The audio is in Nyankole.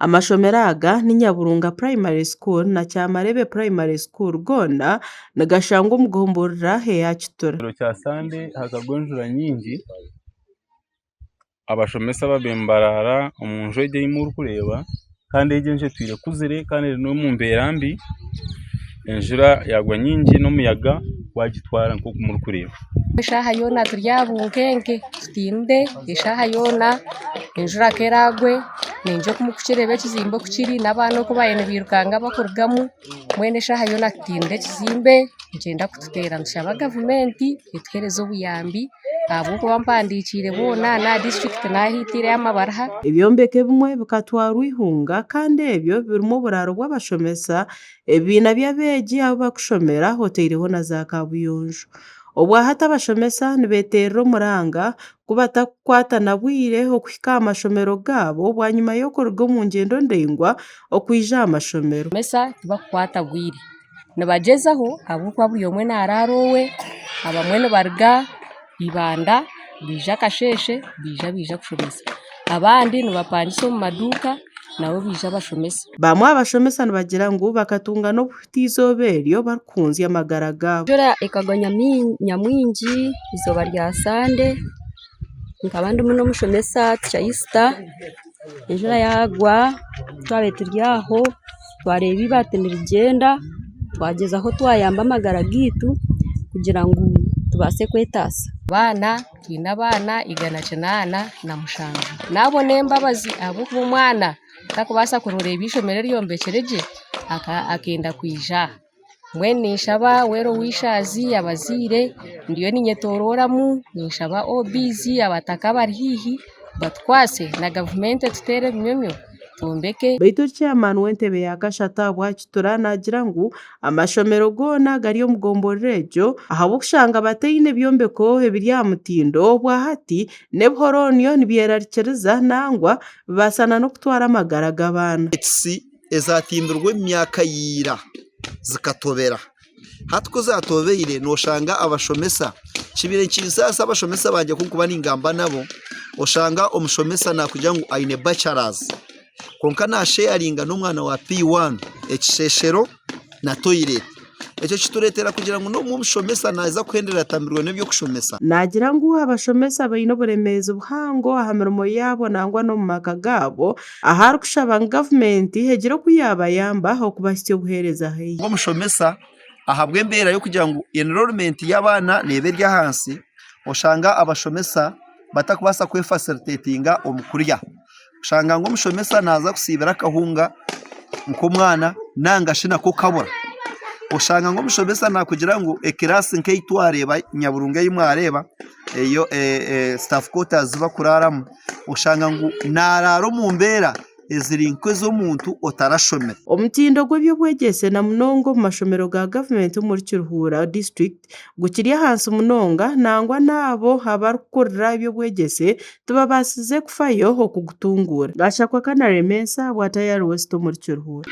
Amashomero aga ni Nyaburunga Primary School na Kyamarebe Primary School goona nigashangwa omu gomborora eya Kitura. Ekiro kya Sande hakagwa enjura nyingi, abashomesa babaire nibaraara omu nju egi ei murikureeba kandi egi enju etwire ekuzire kandi eri n'omu mbeera mbi, enjura yaagwa nyingi n'omuyaga gwagitwara nk'oku murikureeba. Eshaaha yoona turi aha bunkenke tutiinire eshaaha yoona enjura ku eraagwe nainga oku murikukireeba ekizimbe oku kiri n'abaana oku bariyo nibairukanga barikurugamu mbwenu eshaaha yoona tutiinire ekizimbe nikyenda kututeera nitushaba gavumenti etuheereze obuyambi ahabw'okuba mpandikiire boona n'aha disiturikiti naahitiireyo amabaruha. Ebyombeko ebimwe bikatwarwa eihunga kandi ebyo birimu oburaaro bw'abashomesa, ebibiina by'abeegi ahu barikushomera otaireho na za kaabuyonjo. Obwahati abashomesa nibeeterera omuranga ku batakukwatana bwire okuhika aha mashomero gaabo bwanyima y'okuruga omu ngyendo ndaingwa okwija aha mashomero. Abashomesa tibakukwata bwire, nibagyezaho ahabw'okuba buri omwe naraara owe, abamwe nibaruga Ibanda baija akasheeshe baija baija kushomesa, abandi nibapangisa omu maduuka nabo baija bashomesa. Bamwe aha bashomesa nibagira ngu bakatunga n'obuhuta eizooba eryo barikuhunzya amagara gaabo. Enjura ekagwa nyamwingi eizooba rya sande nkaba ndimu n'omushomesa tica Isita enjura yaagwa twabaire turi aho twareeba eibaati nirigyenda twagyezaho twayamba amagara gaitu kugira ngu tubaase kwetaasa. Abaana twine abaana 187 naabo n'embabazi ahabw'okuba omwana takubaasa kureeba eishomero eryombekire gye akenda kwija aha. Mbwenu ninshaba well wishers abazaire ndiyo ninyetororamu ninshaba OBs abataka abari haihi batukwase na gavumenti etuteere ebinyomyo twombeke. Beitu chairman w'entebe ya kashatu ahabwa Kitura naagira ngu amashomero goona gari omu gomborora egyo ahabw'okushanga bataine byombeko ebiri aha mutindo obwahati n'ebihoroonio nibyerarikiriza nangwa bibaasa n'okutwara amagara g'abaana. Etsi ezatimbirwe omu myaka ya ira zikatobera. Hati ku zatobeire noshanga abashomesa kibaire nikinsaasa abashomesa bangye ku ndikuba ningamba nabo, oshanga omushomesa nakugira ngu aine bachelors kwonka nasheyaringa n'omwana wa P1 ekisheshero na toyireti. Ekyo kitureetera kugira ngu n'obumwe omushomesa naaza kuhendera atamirwe n'eby'okushomesa. Naagira ngu abashomesa baine oburemeezi buhango aha mirimo yaabo nangwa n'omu maka gaabo, ahu arikushaba ngu gavumenti egire oku yaabayamba okubahitsya obuheereza haihi. Omushomesa ahabw'embeera y'okugira ngu enrollment y'abaana neeba eri ahansi, oshanga abashomesa batakubaasa kwefasiritetinga omu kurya. Oshanga ngu omushomesa naaza kusiibira akahunga nk'omwana ninga shi nako kabura. Oshanga ngu omushomesa naakugira ngu ekiraasi nk'ei twareeba Nyaburunga ei mwareeba eyo sitaafu kootazi ezi barikuraaramu, oshanga ngu naaraara omu mbeera eziri nk'ez'omuntu otarashomire. Omutindo gw'eby'obwegyese na munonga omu mashomero ga gavumenti omuri Kiruhura disiturikiti gukiri ahansi munonga nangwa n'abo abarikukurira eby'obwegyese tibabaasize kufayo okugutunguura. Gashakwa Canary Mensa, Bwatayari West omuri Kiruhura.